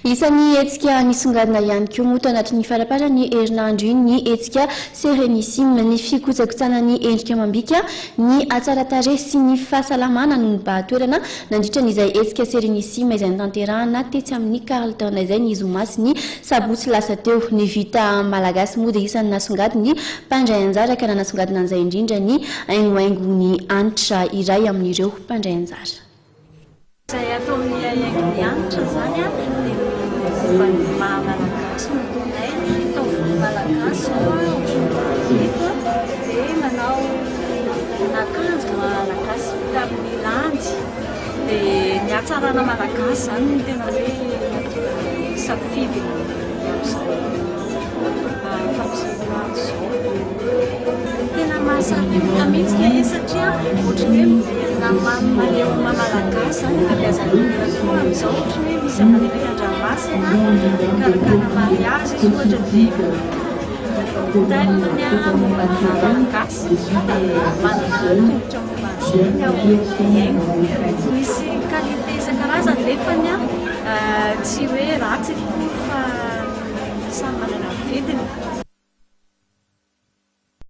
Isan'ny hetsika nisongadina ihany koa moa tao anatin'ny faramparan'ny herinandro iny ny hetsika Serenissime. Ny fikojakojana ny endrika amam-bika, ny hatsaran-tarehy sy ny fahasalamana no nibahan-toerana nandritra ny izay hetsika Serenissime izay notanterahana tetsy amin'ny Carlton izay ny zoma sy ny sabotsy lasa teo. Ny vita malagasy moa dia isan'ny nasongadin'ny mpandray anjara ka nanasongadina an'izay indrindra ny haingohaingon'ny hanitra iray amin'ireo mpandray anjara. Izay ato amin'ny Haingo Hanitra izany dia momba ny maha malagasy no ataonay, taovolo malagasy izao ohatran'ny eto dia manao akanjo malagasy vita amin'ny landy dia ny hatsarana malagasy izany no tena hoe nahatonga ny safidy amin'izao fampisehoana azy izao. Tena mahasarika olona mihitsy ilay izy satria ohatran'ny hoe miverina maneho ny maha malagasy izany ny ankabeazan'ny olona koa amin'izao. Ohatran'ny hoe misy avy any ampitan-dranomasina mikarakara mariazy izy ohatra dia thème-ny momba ny maha malagasy dia manana tolotra momba an'izay ny ao amin'ny haingo. Misy qualité isan-karazany nefany tsy hoe ratsy akory fa samy manana ny vidiny.